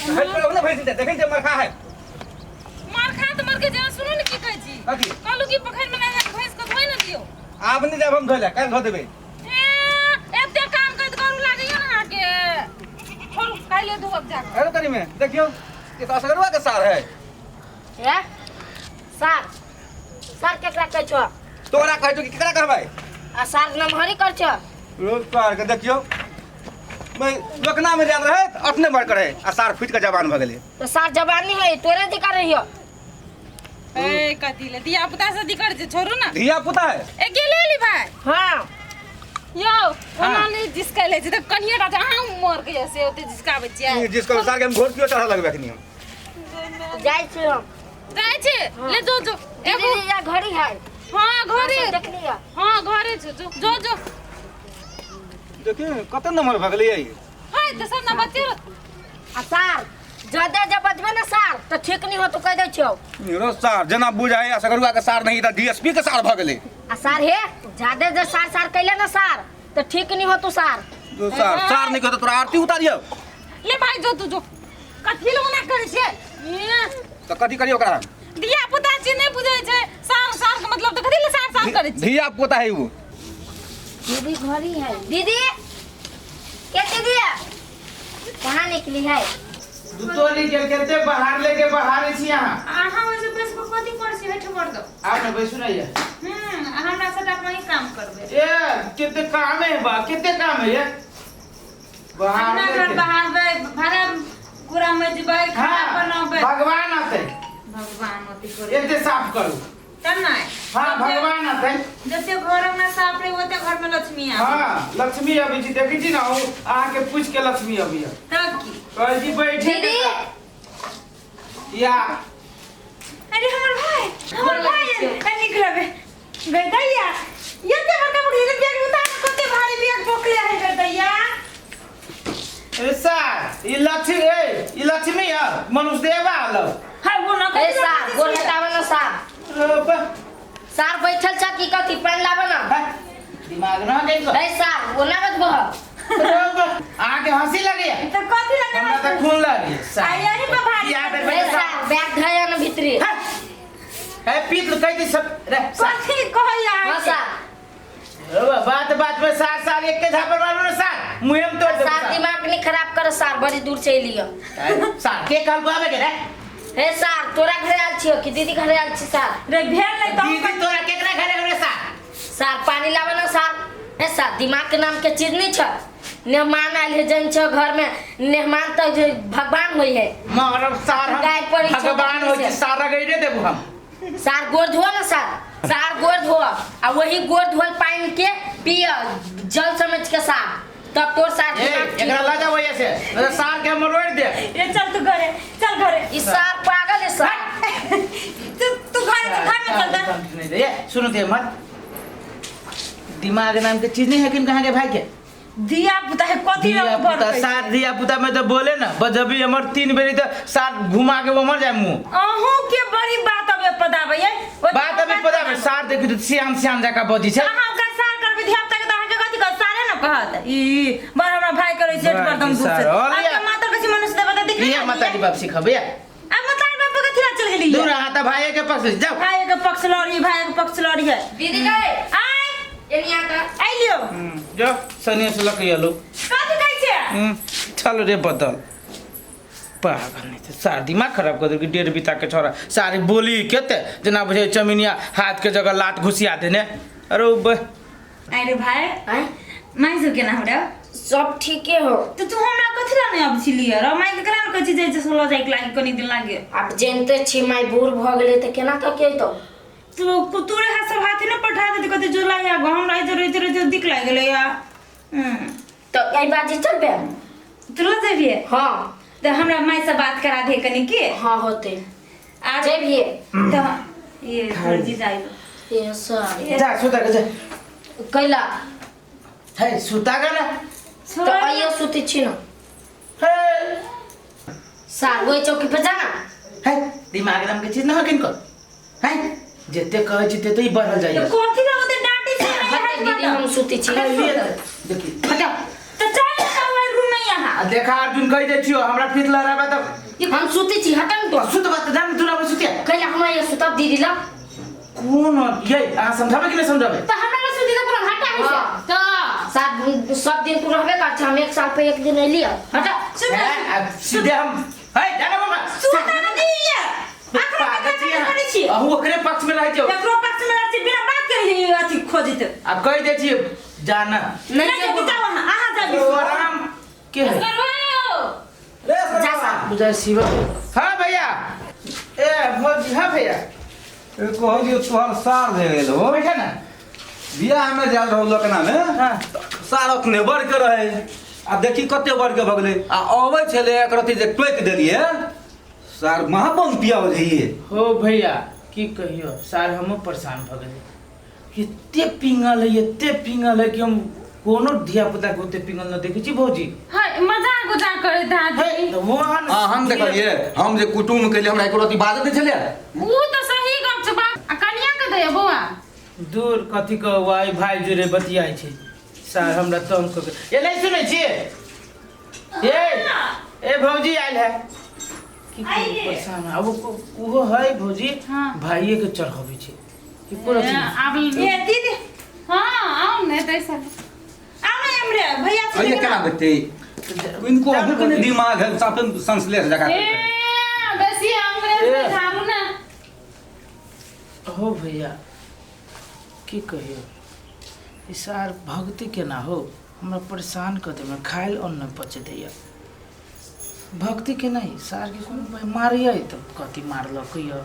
है पर ना भैंस देखै छै मरखा है। मार खा त मर के जेना। सुनू ने, की कहै छी? कथी? कहलू कि पोखरि में नहा के भैंस के धोइ ने दियौ। आब नहि जायब हम धोइ लए, काल्हि धो देबै। ए, एते काम करैत करू लागैया ने अहाँके। छोड़ू, काल्हि धोअब जाके। अरे कनी में देखियौ, ये तऽ असगरुआ के सार है। ए सार, सार केकरा कहै छौ? तोरा कहै छौ कि केकरा कहबै? आ सार नमहरी कर छौ। रोज सार के देखियौ, मैं लोकना में जाल रहे तऽ अपने बड़ करे आ सार फुटि के जवान भऽ गेलै। तो सार जवानी है तोरे दिका रहियो। ए, कथी ले धिया पुता से दिक्कत छै? छोड़ू ना। धिया पुता है। ए, गेले ली भाई। हाँ। यौ, ओना नहीं जिसका ले छै त कनिए टा छै, अहाँ मर के से ओते जिसकाबै छियै। ई जिसको सार के हम घोर कियो चढ़ा लगबै अखनी हम। जाइ छी हम। जाइ छै? हाँ। ले जो जो एगो। दीदी, या घड़ी है? हाँ, घरे। देख लिया। हाँ, घरे छौ, जो जो जो। देखियौ कते नंबर भऽ गेलै ई। हाय, त सब ना बच्चे रह। आ सार ज्यादा जब बजबे ना सार तो ठीक नहीं हो तो कह दै छियौ। रो सार जेना बुझाइ असगरुआ के सार नहीं तऽ डीएसपी के सार भऽ गेलै। आ सार हे, ज्यादा जे सार सार कैले ना सार तो ठीक नहीं हो तू सार। जो सार सार नहीं कहतो तोरा आरती उतारियौ। ले भाई, जो तू जो। कथी ले ओना करै छियै? ए, तऽ कथी करियौ ओकरा? धिया पुता छी, नहीं बुझै छै सार सार के मतलब, तऽ कथी ले सार सार करै छी? धिया पुता है उ। दीदी घड़ी है। दीदी के दीदी कहाँ निकली है? दुतोली के कते बाहर लेके बाहर छी अहाँ। अहाँ ओइसे बैस कऽ कथी करै छी? हेठ कर दो। आब ने बैसू ने ये। हमरा सबटा अपना ही काम करबै। ए, कते काम है बा, कते काम है ये बाहर अपना घर लेके। बहारबै, भाड़ा कुरा मजबै, खाना हाँ, बनबै। भगवान आते। भगवान अथी करै। एते साफ करू। तब नहि। हाँ, भगवान आते। जते घर अंगना साफ रहे, ओते घर में लक्ष्मी आवे। हाँ, लक्ष्मी अबै छी, देखै छी ने, ओ अहाँके पूछ के लक्ष्मी अबै है। तब की? कहै छी बैठे दीदी। या। अरे हमर भाई, हमर भाई, ए निकलबे गई दैया। ये ते बड़का बकरी बैग उतार, कते भारी बैग पकड़े है गई दैया। ए सर, ई लक्ष्मी, ए ई लक्ष्मी है मनुष्य देवा आलो। हाय, वो ना। ए सार, गोर हटावे ना सार। सार बैठल छ की कथी? पानि लाबे ना। है, दिमाग ना गई को। ए सार, वो ना बजबो। अहाँके हंसी लगैया? त कथी लगे? हमरा तऽ खून लगैया। आ यही पे भारी। याद ए सार, बैग धया ना भीतरी। है, पीत कह दी सब रे सार। कथी कहैया? हाँ सार। बात बात में सार सार, एक के झापर मारू ने सार, मुँहे में तोड़ देबो। सार, सार दिमाग नहीं खराब कर सार, बड़ी दूर से एलियो। सार के कहल आबे के रे? हे सार, तोरा घरे आयल छियो कि दीदी घरे आयल छी सार? रे, भेल नहीं तो। दीदी तोरा केकरा घरे हो रे सार? सार, पानी लावे ना सार। ए सार, दिमाग के नाम के चीज नहीं छ। मेहमान आयल है जन छ घर में, मेहमान तो जे भगवान होई है। मारब सार हम। गाय पड़ी छौ। भगवान होइ छै से। सार रगैरे देबू हम। सार, गोर धो ना सार। सार, गोर धो आ वही गोर धोल पानी के पिय जल समझ के सार, तब तोर सार ए, दिमाग ठीक। एकरा लऽ जाओ ऐसे, नहीं तो सार के हम मरोड़ दे। ए, चल तू घरे चल, घरे। ई सार पागल है सार। तू तू घरे, तू घर में चल दा। नहीं दे। सुनो दे मत, दिमाग नाम के चीज नहीं है किन कहाँ के भाई के। धिया पुता है, कथी धिया लग पुता भर सार, धिया पुता में तो बोले ना बजबी हमर तीन बेरी तो सार घुमा के वो मर जाए मुंह। अहूँ के बड़ी बात अबे पदाबै ये। बात अभी पता सार, देखी तो श्याम श्याम जका बजी छै। अहाँ ओकरा सार करबै, धिया पुता के तऽ अहाँके कथी कहत? सारे न कहत। ई बड़ हमरा भाई करै छै बड़ एकदम दूर से। सार, और आपके या। माता के मनुष्य देवता दिख लिया माता जी बाप सिखबे। अब माता बाप के कथी चल गेली? दूर अहाँ तऽ भाई के पक्ष जाओ। भाई के पक्ष लड़ी, भाई के पक्ष लड़ी है। दीदी गए। आय। एनी आका। आइलियो। जो सनिया से लक आलो। कथी कहै छै? चलो रे बदल, पागल नहीं थे सार, दिमाग खराब कर देलकै। डेढ़ बीता के छोरा सारी बोली केते जेना बुझे चमिनिया हाथ के जगह लात घुसिया देने। अरे अरे भाई। आय। माइ सब केना हमरा? सब ठीके हो। तऽ तू हमरा कथी ला नहि आबै छलियै रे? माइ के केना कहै छी जे से लऽ जाइके लागी कनी दिन लागे? आब जानते छी, माय बूढ़ भऽ गेलै तऽ केना कऽ के अयतौ? तू तोरे हाथ सब हाथे ने पठा देते, कते जोर लागे आगो हमरा इधर इधर इधर दिक लागि गेलै या। तऽ एहि बाजी चलबे। तू लऽ जेबिहे? हाँ। तऽ हमरा माइ से बात करा दे कनी के। हाँ, होते। आ जेबिहे। तऽ ये तोर जीजा आइलो। ये सर। जा सुता के जा। कैला? है, सुता के ना। तऽ आइयो सुती छी न। हे। सार, वही चौकी पे जाना। है, दिमाग नाम के चीज ना हकिन को है, जते कहै छी तेते ही बढ़ल जाइए। तऽ कथी ला ओते डांटे छी हमरा? हटे दीदी, हम सुती छी। देखी। तऽ चल तऽ रूम में यहाँ। आ देखा अर्जुन, कहि दै छियो, हमरा फिर लड़ाबे तऽ हम सुते छी हटन तो। सुत बात जान दूरा में सुतिया। कहिला हमरा ये सुतब दीदी ला। कोन ये अहाँ समझाबे कि नहीं समझाबे? त हमरा के सुती त पूरा घाटा है से। हाँ। त सात सब दिन तू रहबे कर हम एक साल पे एक दिन एलिया हटा। सुत हैं, अब सीधे हम है जाना बाबा। सुत ना दिया आखरा पागल के छियै अहाँ। करै छी। अहूँ ओकरे पक्ष में रहै छियै। एकरो पक्ष में रहै छी बिना बात के ही अथी खोजित। आब कहि दै छियै जाना। नहीं नहीं जेबो। जाओ अहाँ अहाँ जाबी। आराम के है? रे जा सरवा। सा। बुझाय शिवा। हाँ भैया। ए भौजी हाँ भैया। ए कहलियो तोहर सार दे गेल हो। बैठा ना। बियाह में जाल रहू लोकना में। हाँ। सार ओतने बढ़ के रहे आ देखी कते बढ़ के भगले आ अबै छलै एक रति जे टोकि देलियै सार महाबम पिया हो जइए। हो भैया की कहियो सार हमहूँ परेशान भऽ गेलियै। एते पिंगल है एते पिंगल है कि हम कोनो धिया पुता के ओते पिंगल न देखै छी भौजी। हाय मजाक उजाक करैत हे आदमी। तऽ वहाँ आ हम देखलियै हम जे कुटुम्ब के लिए हमरा एको रति बाजै नहि छलै। ऊ त सही गप छै बाप आ कनिया के दैया बौआ। दूर कथी कहू आई भाई जुड़े बतियाइ छै सार हमरा तंग कऽ के। ए नहीं सुनै छियै? ए ए भौजी आयल है की कहू परेशान आब ओहो है भौजी। हाँ। भाइये के चढ़ाबै छै एको रति नहीं। आब ए दीदी हां आउ ने तैसा आउ ने हमरे भैया से अइए केना देखतै इनको अहूँ के ने दिमाग है साफे संसलेस जगह। ए बेसी अंग्रेज ए। में झाड़ू ना। हो भैया की कहियो ई सार भक्ति केना हो हमरा परेशान कऽ देमे खायल अन्न नहि पचै दैया भक्ति के नहीं सार के कोनो उपाय मारियै तऽ कथी मारलक यऽ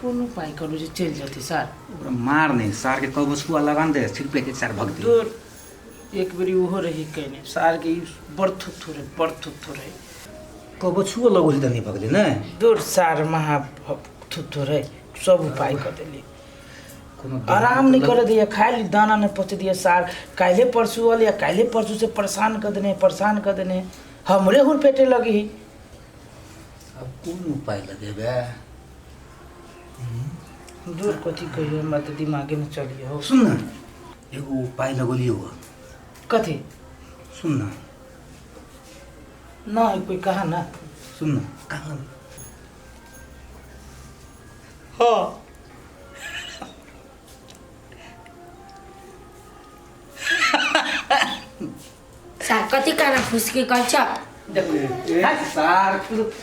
कोनो उपाय करू जे चलि जेतै सार। ओकरा मार नहीं सार के कबो छुआ लगान दे छिड़पे के सार भक्ति। दूर एक बेरी ओहो रही कयने सार के ई बड़ थुथु रहे बड़ थुथु रहे। कबो छुआ लगो तऽ नहीं भगले ने। दूर सार महा थुथु रहे सब उपाय कऽ देली। कोनो आराम नहीं करे दिया खाए ली दाना नहीं पचे दिया सार काल्हे परसों अल या काल्हे परसों से परेशान कर देने परेशान कर देने हमरे हुर पेटे लगी। अब कोन उपाय लगेबे? दूर कथी कहियो हमरा तऽ दिमागे में चलिए हो। सुन ना एगो उपाय लगोलियो। कथी? सुन ना। ना है कोई कहा ना। सुन ना कहाँ? हाँ सार कथी काना फुसकी कर छ? देखो ए सार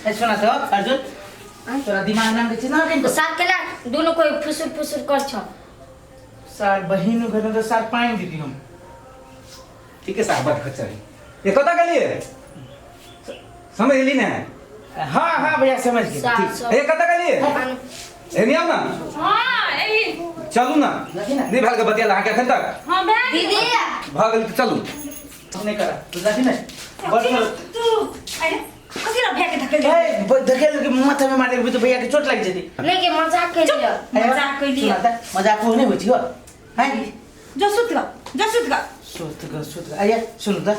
ए सुना तो अर्जुन तोरा दिमाग नाम के चीज ना तो सार केला दोनों कोई फुसुर फुसुर कर छ। सार बहिन घर में तो सार पानी दीदी हम। ठीक है साहब बात खच्चर ये कता गेलिए समझ गेली ने? हाँ हाँ भैया समझ गए। सार ठीक सब ए कता गेलिए ए नहीं आउ ना। हां एही चलू ना लगी ना। नहीं भेल के बतिया अहाँके एखन तक। हां भेल। दीदी भऽ गेल तऽ चलू। नहीं करा तू लगी ना बड़ तू अरे कथी ला भैया के धकेल ए धकेल के माथा में मारे के तो भैया के चोट लग जेती। नहीं के मजाक के लिए। मजाक कैलिए। मजाक हो नहीं होइ छियो हैं? जो सुत ग जो सुत ग सुत ग सुत ग। आया सुन त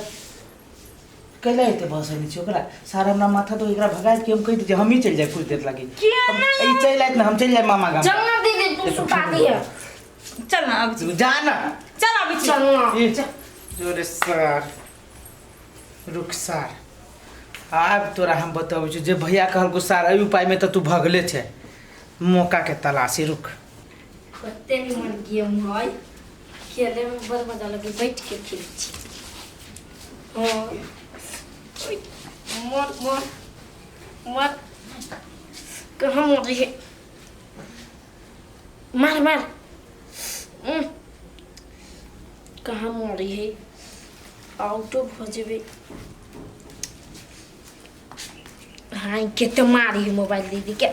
कैला एते बसल नहीं छियो ओकरा सारा हमरा माथा तो एकरा भगाय के हम कहि दै छियै हमही चलि जाय कुछ देर लागी। किया हम- ना? ई चलि आयत ना हम चलि जाय मामा गाम। चल ना दीदी तू सुता दिए। चल ना अब तू जा ना। चल अभी चल ना। ई जोरे सार रुक सार आब तोरा हम बतबै छियौ जे भैया कहलको सार एहि उपाय में तऽ तू भगले छै मौका के तलाशी रुक। कते निमन गेम है खेले में बड़ मजा लगे बैठ के खेलै छी। हाँ ओइ, मर मर मर कहाँ मरी है मार मार कहाँ मरी है आउटो भऽ जेबै। हाँ कते मारी है मोबाइल दीदी के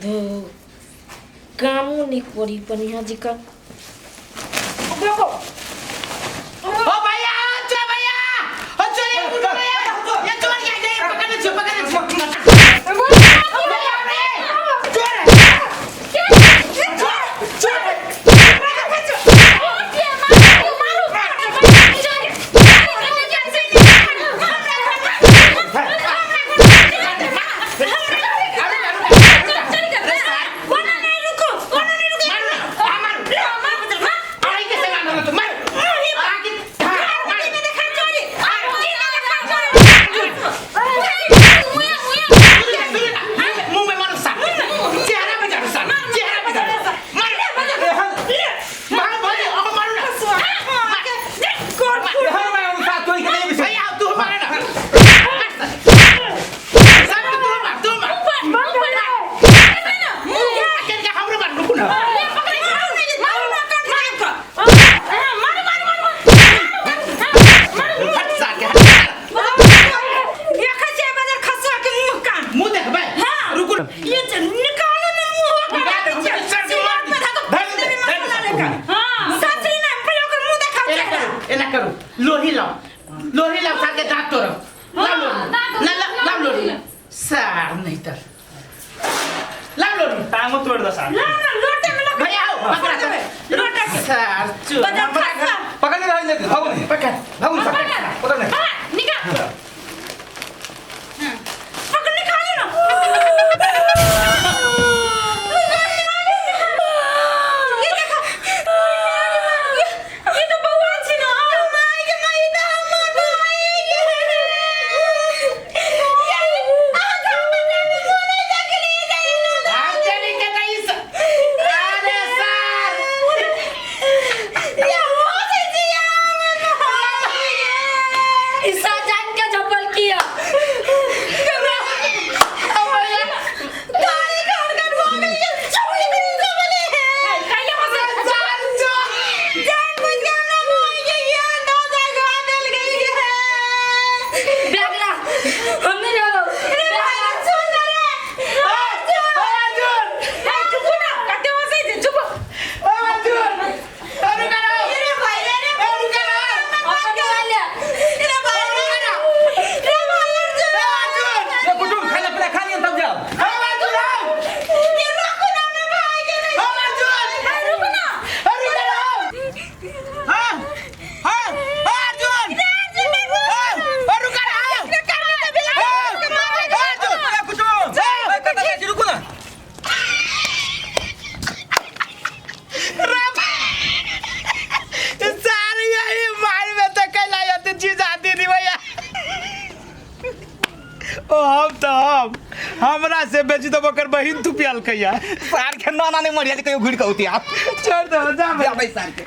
धो कामो नहीं करी बढ़िया जी का। देखो ओ भैया अच्छा भैया ओ चोरी उठो भैया ये चोरी आ जाए पकड़ ले पकड़ ले चोर है चोर चोर टांगो तोड़ दो सार। ना ना लोटे में लोटे। भैया आओ, पकड़ा तो। लोटा के। सार चोर बजा हमरा खा। घर पकड़ ले रही लेके भागो नहीं। पकड़। भागो नहीं, पकड़। पकड़ नहीं। हाँ, निकाल। हाँ। पकड़ निकालो ना। ये देखो। ये तो बउआ छी ना। माय के माय तो हमर भाई के। ये अहाँ के हमर नानी कोने देखली जाई ना। आ चली के तई अरे सार ये हो छी हमर भाई के। ईसा जान के झपल किया। गाड़ी घर घर भऽ गेल ये चौड़ी मेरी जबले कैले हंसे सार चोर जान बुझ के हमरा भाई के ये दादा गवा देल गेल ये। बैग ला, हम नहीं रहलो। रे भाई सुन ना रे। ओ अर्जुन ए चुप ना कते हंसै छै चुप। ओ अर्जुन अरे करो रे भाई रे रे ए रुको ना अपन मोबाइल ले। रे भाई रे रे भाई अर्जुन। अर्जुन ये कुटुम खाना पीना खा लियन तब जाओ। ओ अर्जुन ये रुको ना हमरा भाई के नहीं। ओ अर्जुन ए रुको ना। अरे रुको हां हां अर्जुन रे अर्जुन रे ओ रुको ना अर्जुन ए कुटुम ए कतऽ जाइ छी रुकू ना। सार यही मार में तो कैला जाते चीज आती नहीं भैया। ओ हम तो हम हमरा से बेची तो ओकर बहिन तू पियल कैया। सार के नाना नहीं मरिया कहियो घुरि कऽ औती आप। छोड़ दो जा जा भाई सार के।